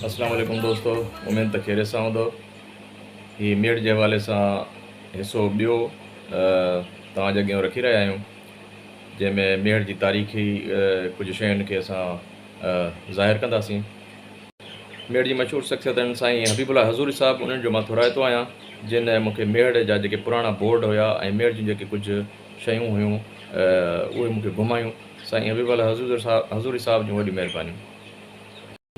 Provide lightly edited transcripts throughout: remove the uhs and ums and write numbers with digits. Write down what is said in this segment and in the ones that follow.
اسلام عليڪم دوستو اميد ته خيريت سان هوندو هي ميڙ جي حوالي سان حصو ٻيو توهان جي اڳيان رکي رهيا آهيون جنهن ۾ ميهڙ جي تاريخي ڪجهه شين کي اسان ظاهر ڪنداسين ميهڙ جي مشهور شخصيتن سائين حبيب الله حضوري صاحب انهن جو مان ٿورائتو آهيان جن مون کي ميهڙ جا جيڪي پراڻا بورڊ هيا ۽ ميهڙ جون جيڪي ڪجهه شيون هيون اهي مون کي گهمايون سائين حبيب الله حضوري صاحب جون وڏيون مهربانيون.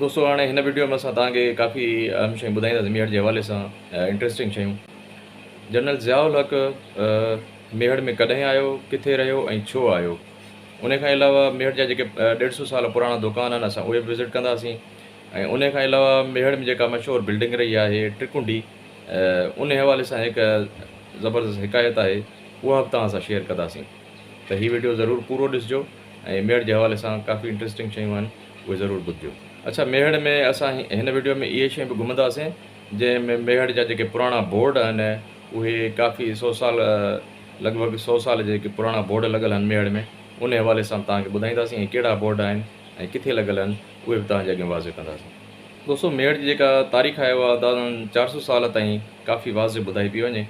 دوستو هاڻي هن وڊيو ۾ اسان توهان کي ڪافي اهم شيون ٻڌائينداسين ميهڙ جي حوالي سان انٽريسٽنگ شيون جنرل ضياء الحق ميهڙ ۾ ڪڏهن آيو ڪٿي رهيو ۽ ڇو آيو ان کان علاوه ميهڙ جا جيڪي ڏيڍ سو سال پراڻا دڪان آهن اسان اهي به وزٽ ڪنداسين ۽ ان کان علاوه ميهڙ ۾ جيڪا مشهور بلڊنگ رهي آهي ٽرڪنڊي ان حوالي سان هڪ زبردست حڪايت آهي اها به توهان سان شيئر ڪنداسين ته هي وڊيو ضرور پورو ڏسجو ۽ ميهڙ جي حوالي سان ڪافي انٽريسٽنگ شيون آهن اهي ضرور ٻڌجو. اڇا ميهڙ ۾ اسان هن وڊيو ۾ اهي شيون به گهمنداسين جنهن ۾ ميهڙ جا جيڪي پراڻا بورڊ آهن اهي ڪافي سو سال لڳ ڀڳ سو سال جيڪي پراڻا بورڊ لڳل آهن ميهڙ ۾ ان حوالي سان به توهان کي ٻڌائينداسين ۽ ڪهڙا بورڊ آهن ۽ ڪٿي لڳل آهن اهي به توهان جي اڳيان واضح ڪنداسين. دوستو ميهڙ جي جيڪا تاريخ آهي اها اندازن 400 سال تائين ڪافي واضح ٻڌائي پئي وڃي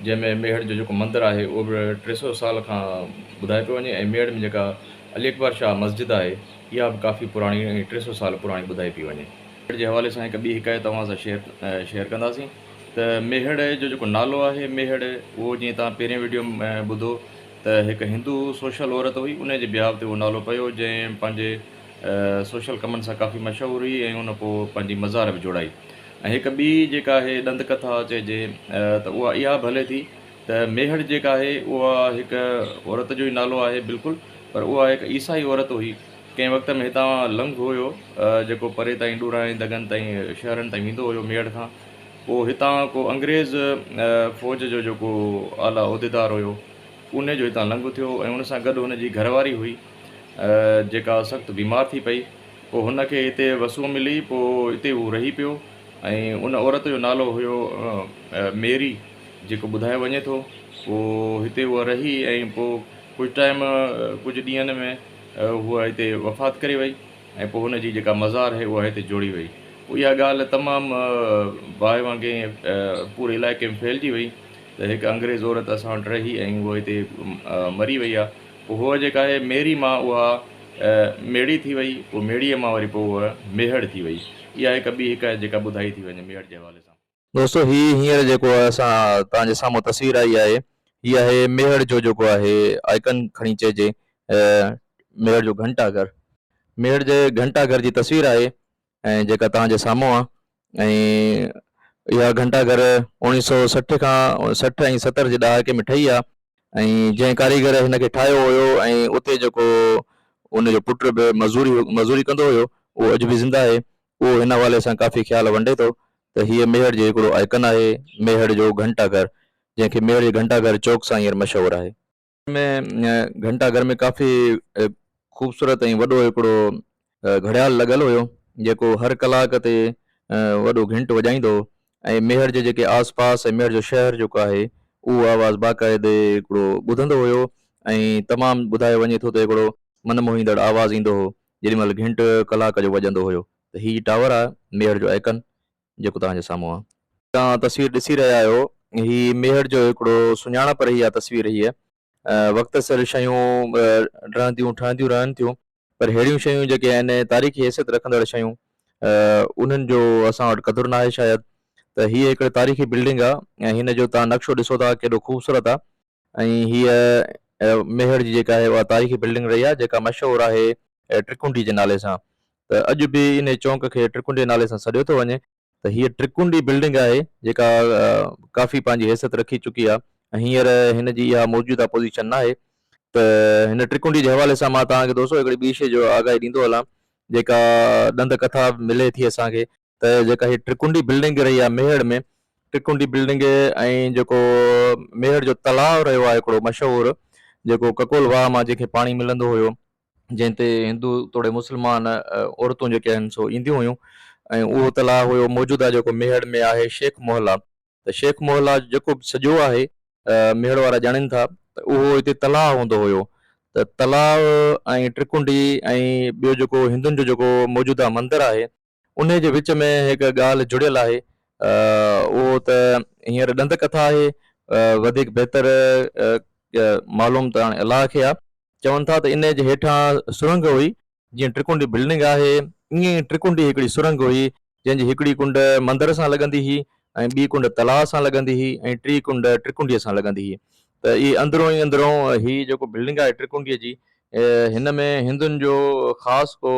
جنهن ۾ ميهڙ جو جيڪو مندر آهي اهو به 300 سال کان ٻڌايو پيو وڃي ۽ ميهڙ ۾ جيڪا علي اڪبر شاهه مسجد آهي اها به ڪافي پراڻي ۽ 300 سال پراڻي ٻڌائي پئي وڃي. ميهڙ جي حوالي سان هڪ ٻي حڪايت توهان سان شيئر ڪنداسين ته ميهڙ جو جيڪو نالو آهي ميهڙ اهو جيئن توهان پهرين وڊيو ۾ ٻڌو ته هڪ هندو سوشل عورت هئي ان جي بيهاف تي اهو نالو پيو جنهن پنهنجي سوشل ڪمن سان ڪافي مشهور هئي ۽ ان پوء پنهنجي مزار به جوڙائي ۽ هڪ ٻي جيڪا آهي ڏند ڪٿا چئجي ته اها اها به هلي ٿي ته ميهڙ جيڪا آهي اها هڪ عورت جو ئي نالو آهي بلڪل پر اها هڪ عيسائي عورت هئي ڪنهن وقت ۾ هتان لنگهه هيو جيڪو پري تائين ڏورانهين دڳن تائين شهرن تائين ويندو هيو ميهڙ کان پوء هتان ڪو انگريز فوج جو جيڪو اعليٰ عهديدار هيو ان جو هتان لنگهه ٿيو ۽ ان سان گڏ هن جي گهر واري هئي جيڪا سخت بيمار ٿي پئي پوء هن کي هتي وسون ملي پوء هتي هو رهي پيو ۽ ان عورت جو نالو هيو ميري جيڪو ٻڌايو وڃي ٿو پوء هتي هوء رهي ۽ پوء ڪجهه ٽائيم ڪجهه ڏينهن ۾ هوء هتي وفات ڪري وئي ۽ پوء هن جي جيڪا مزار آهي اها هتي جوڙي وئي پوء اها ڳالهه تمام باهه وانگي پوري علائقي ۾ ڦهلجي وئي ته هڪ انگريز عورت اسان وٽ رهي ۽ هوء هتي مري وئي آهي پوء هوء جيڪا آهي ميري مان اها ميڙي ٿي وئي پوء ميڙيء مان وري پوء هوء ميهڙ ٿي وئي اها هڪ ٻي حڪايت جيڪا ٻڌائي ٿي وڃي ميهڙ جي حوالي سان. دوستو هي هينئر جيڪو اسان توهان جي سامهون تصوير آئي آهي هي آهي ميهڙ جو جيڪو آهي آئيڪن کڻي چئجي ميهڙ جو گهنٽا گهر ميهڙ جي گهنٽا گهر جي تصوير آهي ۽ جيڪا توهان جي سامهون آهي ۽ اها گهنٽا گهر 1960 کان 60 ۽ 70 جي ڏهاڪي ۾ ٺهي آهي ۽ جنهن ڪاريگر هن کي ٺاهيو هيو ۽ اتي جيڪو ان جو پٽ به مزوري مزوري ڪندو هيو اهو اڄ به زنده آهي اهو هن حوالي سان ڪافي خيال ونڊي ٿو ته هيء ميهڙ جو هڪڙو آئيڪن آهي، ميهڙ جو گهنٽا گهر، جنهن کي ميهڙ جي گهنٽا گهر چوڪ سان هينئر مشهور آهي. ۾ گهنٽا گهر ۾ ڪافي خوبصورت ۽ وڏو هڪڙو گهڙيال لڳل هيو، جيڪو هر ڪلاڪ تي وڏو گهنٽ وڄائيندو هو ۽ ميهڙ جي جيڪي آس پاس ۽ ميهڙ جو شهر جيڪو آهي، اهو آواز باقاعدي هڪڙو ٻڌندو هيو ۽ تمام ٻڌايو وڃي ٿو ته هڪڙو من موهيندڙ آواز ايندو هو، جيڏي مهل گهنٽ ڪلاڪ جو وڄندو هيو. ته هي ٽاور آ ميهڙ جو آئيڪن جيڪو توهان جي سامهون آ. توهان تصوير ڏسي رهيا آهيو هي ميهڙ جو هڪڙو سڃاڻپ رهي آ تصوير هيء وقت سر شيون ڊهنديون ٺهنديون رهن ٿيون پر ههڙيون شيون جيڪي آهن تاريخي حيثيت رکندڙ شيون انهن جو اسان وٽ قدر ناهي شايد ته هيء هڪڙي تاريخي بلڊنگ آ ۽ هن جو توهان نقشو ڏسو ٿا ڪيڏو خوبصورت آ ۽ هيء ميهڙ جي جيڪا آهي اها تاريخي بلڊنگ رهي آهي جيڪا مشهور آهي ٽرڪنڊي جي نالي سان ته اڄ به انهي چونڪ کي ٽرڪنڊي جي نالي سان سڏيو ٿو وڃي ته هيء ٽرڪنڊي بلڊنگ آهي جيڪا ڪافي پنهنجي حيثيت رکي چڪي آهي ۽ هينئر هن جي اها موجوده پوزيشن ناهي ته هن ٽرڪنڊي جي حوالي سان مان توهان کي دوستو هڪڙي ٻي شيء جو آگاهي ڏيندو هلان جيڪا ڏند ڪٿا ملي ٿي اسان کي ته جيڪا هي ٽرڪنڊي بلڊنگ رهي آهي ميهڙ ۾ ٽرڪنڊي بلڊنگ ۽ جيڪو ميهڙ جو تلاء رهيو آهي هڪڙو مشهور جيڪو ڪڪول واهه مان جنهن کي پاڻي ملندو هيو جنهن تي هندو توڙي مسلمان عورتون جيڪي آهن سو اينديون هيون ۽ اهو تلاء هيو موجوده جيڪو ميهڙ ۾ آهي شيخ محلا ته شيخ محلا جيڪو به سڄو آهي ميهڙ وارا ڄاڻين ٿا ته اهو هتي تلاء هوندو هيو ته تلاء ۽ ٽرڪنڊي ۽ ٻيو جيڪو هندن جو جيڪو موجوده مندر آهي انهي جي وچ ۾ هڪ ڳالهه جڙيل آهي اهو ته هينئر ڏند ڪٿا آهي وڌيڪ بهتر معلوم ته هاڻي الله کي آهي. چون ٿا ته انهي جي هيٺان سرنگهه هئي جيئن ٽرڪنڊي بلڊنگ آهي ائين ئي ٽرڪنڊي هڪڙي سرنگهه هئي جنهن جي هڪڙي ڪنڊ مندر سان لڳندي هئي ۽ ٻي ڪنڊ تلاء سان لڳندي هئي ۽ ٽي ڪنڊ ٽرڪنڊيء سان لڳندي هئي ته اهي اندرون ئي اندرون هي جيڪو بلڊنگ آهي ٽرڪنڊيء جي هن ۾ هندن جو خاص ڪو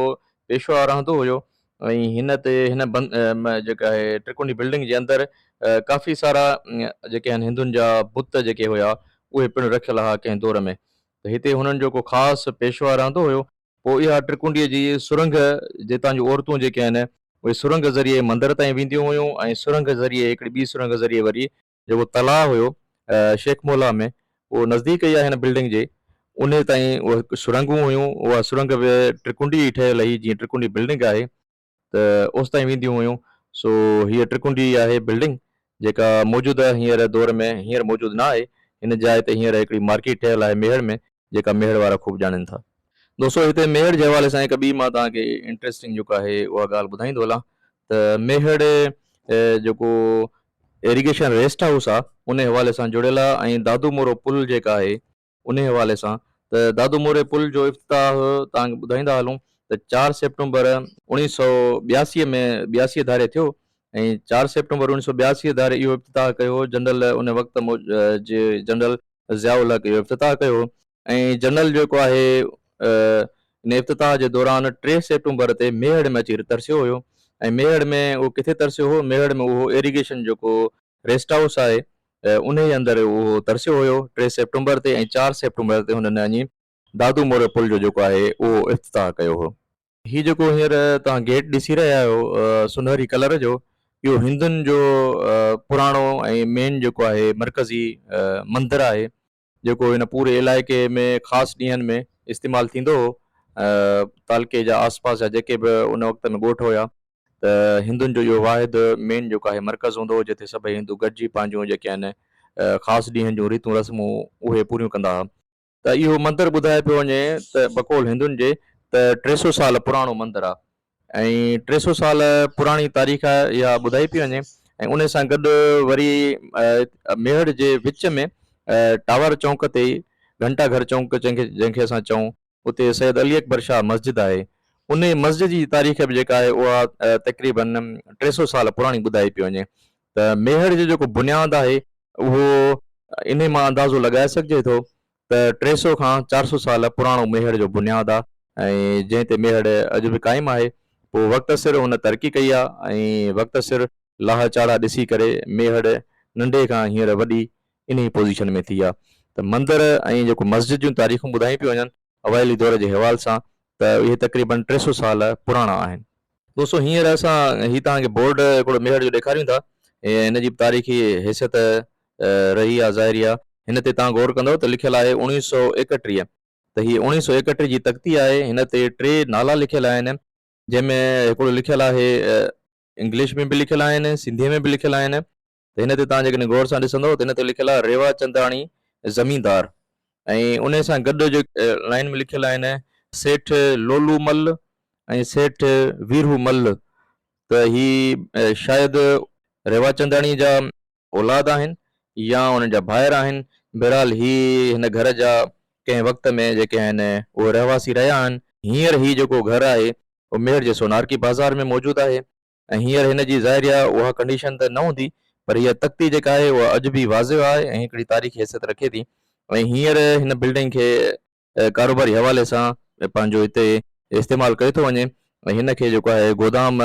پيشوا رهندو هيو ۽ هن تي هن جيڪا آهي ٽرڪنڊي بلڊنگ جي اندر ڪافي سارا جيڪي آهن هندن جا بت جيڪي هيا اهي پڻ رکيل هئا ڪنهن دور ۾ ته هتي هنن جو ڪو خاص پيشوا رهندو هيو. پوء اها ٽرڪنڊيء جي سرنگهه جتان جون عورتون جيڪي آهن اهي سرنگهه ذريعي مندر تائين وينديون هيون ۽ سرنگهه ذريعي هڪڙي ٻي سرنگهه ذريعي وري جيڪو تلاء هيو شيخ مولا ۾ اهو نزديڪ ئي آهي هن بلڊنگ جي انهي تائين اهي سرنگهون هيون اها سرنگهه به ٽرڪنڊي ئي ٺهيل هئي جيئن ٽرڪنڊي بلڊنگ آهي ته اوستائين وينديون هيون سو هيء ٽرڪنڊي آهي بلڊنگ جيڪا موجوده هينئر دور ۾ هينئر موجود نه آهي هن جاء تي هينئر هڪڙي مارڪيٽ ٺهيل آهي ميهڙ ۾ جيڪا ميهڙ وارا خوب ڄاڻين ٿا. دوستو هتي ميهڙ جي حوالي سان هڪ ٻي مان توهان کي انٽريسٽنگ جيڪو آهي اها ڳالهه ٻڌائيندو هلان ته ميهڙ جيڪو ايريگيشن ريسٽ هائوس آهي ان حوالي سان جڙيل آهي ۽ دادو مورو پل جيڪا آهي انهي حوالي سان ته دادو موري پل جو افتتاح توهان کي ٻڌائيندا هلون ته چار سيپٽمبر اوڻيهه سؤ ٻياسي ۾ ٻياسي ڌاري ٿيو ۽ چار سيپٽمبر اوڻيهه سؤ ٻياسي ڌاري اهو افتتاح ڪيو هو جنرل ان وقت جي جنرل ضياء الحق اهو افتتاح ڪيو هو ۽ جنرل جيڪو آهي ان افتتاح جي دوران ٽي سيپٽمبر تي ميهڙ ۾ اچي ترسيو هيو ۽ ميهڙ ۾ اهو ڪٿي ترسيو هو ميهڙ ۾ اهو ايريگيشن جيڪو ريسٽ هائوس آهي انهي اندر اهو ترسيو هيو ٽي سيپٽمبر تي ۽ چار سيپٽمبر تي هنن اڃي دادو موري پل جو جيڪو آهي اهو افتتاح ڪيو هو. هي جيڪو هينئر توهان گيٽ ڏسي رهيا آهيو سونهري ڪلر جو اهو هندن جو پراڻو ۽ مين جيڪو آهي مرڪزي مندر آهي جيڪو هن پوري علائقي ۾ خاص ڏينهن ۾ استعمال ٿيندو هو تعلقي جا آس پاس جا جيڪي به ان وقت ۾ ڳوٺ هيا ته هندن جو اهو واحد مين جيڪو آهي مرڪز هوندو هو جتي سڀئي هندو گڏجي پنهنجون جيڪي آهن خاص ڏينهن جون ريتون رسمون اهي پوريون ڪندا هئا ته اهو مندر ٻڌايو پيو وڃي ته بقول هندن جي ته 300 سال پراڻو مندر آهي ۽ 300 سال پراڻي تاريخ اها ٻڌائي پئي وڃي ۽ ان سان گڏ وري ميهڙ جي وچ ۾ ٽاور چونڪ تي گهنٽا گهر چونڪ جنهن کي اسان چئون اتي سيد علي اڪبر شاهه مسجد آهي. انهيء مسجد جي تاريخ به جيڪا آهي اها تقريباً 300 سال پراڻي ٻڌائي پئي وڃي ته ميهڙ جو جيڪو بنياد آهي اهو انهيء مان اندازو لڳائي سگهجي ٿو ته 300 کان 400 سال پراڻو ميهڙ جو بنياد آهي ۽ جنهن تي ميهڙ اڄ به قائم آهي. پوء وقت سر هن ترقي ڪئي آهي ۽ وقت سر لاهه چاڙها ڏسي ڪري ميهڙ ننڍي کان هينئر وڏي انهيء پوزيشن ۾ ٿي آ ته مندر ۽ جيڪو مسجد جون تاريخون ٻڌايون پيون وڃن اوائلي دور جي حوال سان ته اهي تقريبن 300 سال پراڻا آهن. دوستو هينئر اسان هي توهان کي بورڊ هڪڙو ميهڙ جو ڏيکاريون ٿا هن جي به تاريخي حيثيت رهي آ ظاهري آ هن تي توهان غور ڪندؤ ته لکيل آهي 1931 ته هي 1931 جي تختي آهي هن تي ٽي نالا لکيل آهن جنهن ۾ هڪڙو لکيل آهي انگلش ۾ به لکيل آهن سنڌي ۾ به لکيل آهن ته هن تي توهان جيڪڏهن غور سان ڏسندؤ ته هن تي لکيل آهي ريوا چنداڻي زميندار ۽ ان سان گڏ جو لائن ۾ لکيل آهن سيٺ لولو مل ۽ سيٺ ويرهو مل ته هي شايد ريوا چنداڻي جا اولاد آهن يا انهن جا ڀائر آهن بهرحال هي هن گهر جا ڪنهن وقت ۾ جيڪي آهن اهي رهواسي رهيا آهن هينئر هي جيڪو گهر آهي اهو ميهڙ جي سونارڪي بازار ۾ موجود آهي ۽ هينئر هن جي ظاهري آ اها ڪنڊيشن ته نه هوندي پر هيء تختي جيڪا آهي اها اڄ به واضح آهي ۽ هڪڙي تاريخي حيثيت رکي ٿي ۽ هينئر هن بلڊنگ کي ڪاروباري حوالي سان پنهنجو هتي استعمال ڪيو ٿو وڃي ۽ هن کي جيڪو آهي گودام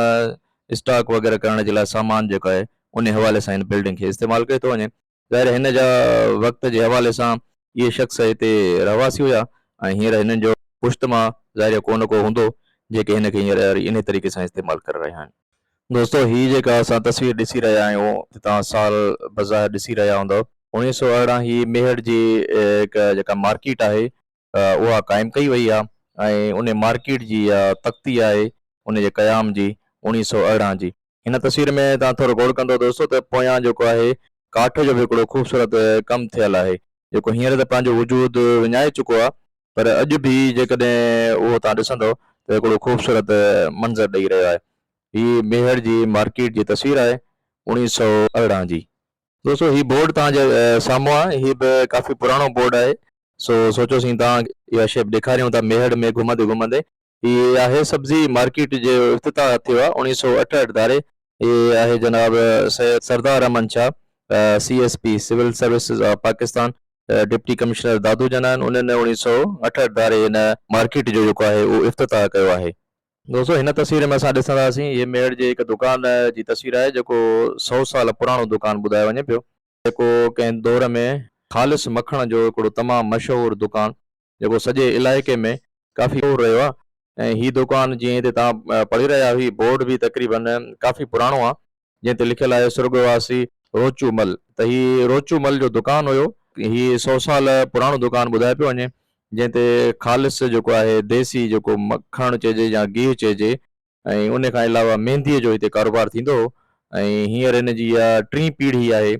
اسٽاڪ وغيره ڪرڻ جي لاء سامان جيڪو آهي ان حوالي سان هن بلڊنگ کي استعمال ڪيو ٿو وڃي. ظاهر هن جا وقت جي حوالي سان اهي شخص هتي رهواسي هيا ۽ هينئر هنن جو پشت مان ظاهر ڪو نه ڪو هوندو جيڪي هن کي هينئر انهي طريقي سان استعمال ڪري رهيا آهن. دوستو هي جيڪا اسان تصوير ڏسي رهيا آهيون توهان سال بظاهر ڏسي رهيا هوندؤ 1918 هي ميهڙ جي هڪ جيڪا مارڪيٽ آهي اها قائم ڪئي وئي آهي ۽ ان مارڪيٽ جي اها تختي آهي ان جي قيام جي 1918 جي. هن تصوير ۾ توهان ٿورو غور ڪندو دوستو ته پويان جيڪو آهي ڪاٺ جو به هڪڙو خوبصورت ڪم ٿيل آهي جيڪو هينئر ته پنهنجو وجود وڃائي چڪو آهي پر اڄ به جيڪڏهن اهو توهان ڏسندو ته هڪڙو خوبصورت منظر ڏئي رهيو آهي. هي ميهڙ جي مارڪيٽ جي تصوير آهي 1918 جي. دوستو هي بورڊ توهان جي سامهون آهي هي به ڪافي پراڻو بورڊ آهي سو سوچيوسين توهان کي اها شيء به ڏيکاريون ٿا ميهڙ ۾ گهمندي گهمندي هي آهي سبزي مارڪيٽ جو افتتاح ٿيو آهي 1968 ڌاري هي آهي جناب Syed Sardar Ahmed Shah C S P civil services of Pakistan deputy commissioner Dadu جن آهن انهن 1968 ڌاري هن مارڪيٽ جو جيڪو آهي اهو افتتاح ڪيو آهي. دوستو هن تصوير ۾ اسان ڏسنداسين هي ميهڙ جي هڪ دڪان جي تصوير آهي جيڪو سئو سال پراڻو دڪان ٻڌايو وڃي پيو جيڪو ڪنهن دور ۾ خالص مکڻ جو هڪڙو تمام مشهور دڪان جيڪو سڄي علائقي ۾ ڪافي مشهور رهيو آهي ۽ هي دڪان جيئن هتي توهان پڙهي رهيا آهيو هي بورڊ به تقريبن ڪافي پراڻو آهي جنهن تي لکيل آهي سرڳواسي روچو مل ته هي روچو مل جو دڪان هيو. هي سئو سال پراڻو دڪان ٻڌايو پيو وڃي جنهن تي خالص جيڪو آهي ديسي جيڪو مکڻ چئجي يا گيهه چئجي ۽ ان کان علاوه مينديء جو هتي ڪاروبار ٿيندو هو ۽ هينئر هن جي اها ٽين پيڙهي آهي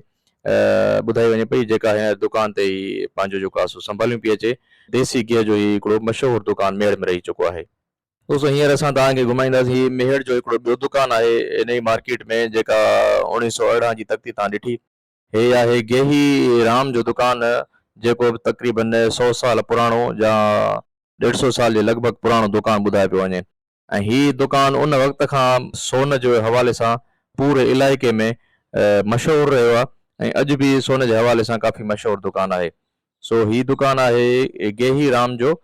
ٻڌائي وڃي پئي جيڪا هينئر دڪان تي هي پنهنجو جيڪو آهي سو سنڀاليون پئي اچي. ديسي گيهه جو هي هڪڙو مشهور دڪان ميهڙ ۾ رهي چڪو آهي. دوستو هينئر اسان توهان کي گهمائينداسين هي ميهڙ جو هڪڙو ٻيو دڪان آهي ان ئي مارڪيٽ ۾ جيڪا 1918 جي تختي توهان ڏٺي هي آهي گيهي رام جو دڪان جيڪو به تقريبن سئو سال پراڻو يا ڏيڍ سئو سال جي لڳ ڀڳ پراڻو دڪان ٻڌايو پيو وڃي ۽ هي دڪان ان وقت کان سون جي حوالي سان پوري علائقي ۾ مشهور رهيو آهي ۽ اڄ به سون جي حوالي سان ڪافي مشهور دڪان آهي سو هي دڪان آهي گيهي رام جو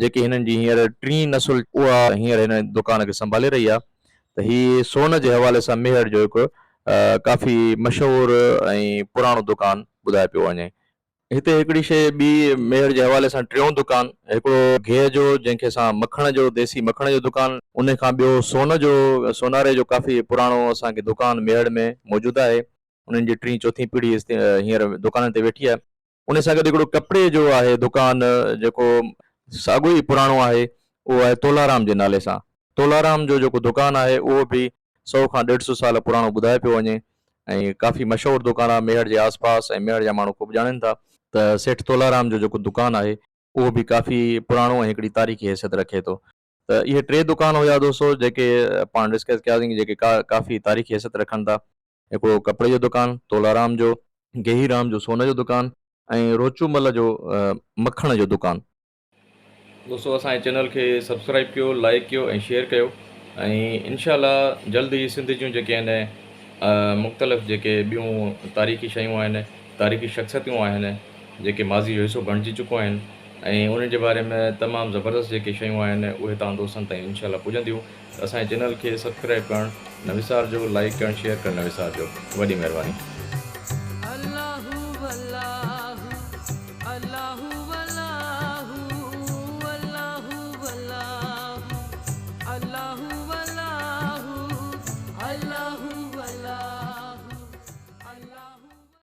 جيڪي هنن جي هينئر ٽين نسل اها هينئر هن دڪان کي سنڀالي رهي آهي ته هي سون جي حوالي سان ميهڙ جو هڪ ڪافي مشهور ۽ پراڻو دڪان ٻڌايو پيو وڃي. هتي هڪڙي شيء ٻي ميهڙ جي حوالي سان ٽيون دڪان هڪڙو گيهه جو جنهن کي اسان مکڻ جو ديسي مکڻ جو دڪان ان کان ٻيو سون جو سوناري جو ڪافي پراڻو اسان کي دڪان ميهڙ ۾ موجود آهي. انهن جي ٽين چوٿين پيڙهي هينئر دڪانن تي ويٺي آهي. ان سان گڏ هڪڙو ڪپڙي جو آهي دڪان جيڪو ساڳيو ئي پراڻو آهي اهو آهي تولارام جي نالي سان. تولارام جو جيڪو دڪان آهي اهو به سئو کان ڏيڍ سئو سال پراڻو ٻڌايو پيو وڃي ۽ ڪافي مشهور دڪان آهي ميهڙ جي آس پاس ۽ ميهڙ جا ماڻهو خوب ڄاڻين ٿا ته سيٺ تولارام جو جيڪو دڪان آهي اهو به ڪافي پراڻو ۽ هڪڙي تاريخي حيثيت رکي ٿو. ته اهي ٽي دڪان هيا دوستو جيڪي پاڻ ڊسڪس ڪياسين جيڪي ڪافي تاريخي حيثيت رکن ٿا. هڪڙو ڪپڙي جو دڪان تولارام جو، گيهي رام جو سون جو دڪان ۽ روچو مل جو مکڻ جو دڪان. دوستو اسان جي چينل کي سبسڪرائب ڪيو لائيڪ ڪيو ۽ شيئر ڪيو ۽ انشاء الله جلد ئي سنڌ جون جيڪي آهن مختلف جيڪي ٻيون تاريخي شيون آهن تاريخي شخصيتون آهن جيڪي ماضي جو حصو بڻجي چڪو آهن ۽ انهن جي باري ۾ تمام زبردست جيڪي شيون آهن اهي توهان دوستن تائين انشاء الله پڄنديون ته اسان جي چينل کي سبسڪرائب ڪرڻ نه وسارجو لائيڪ ڪرڻ شيئر ڪرڻ نه وسارجو وڏي مهرباني.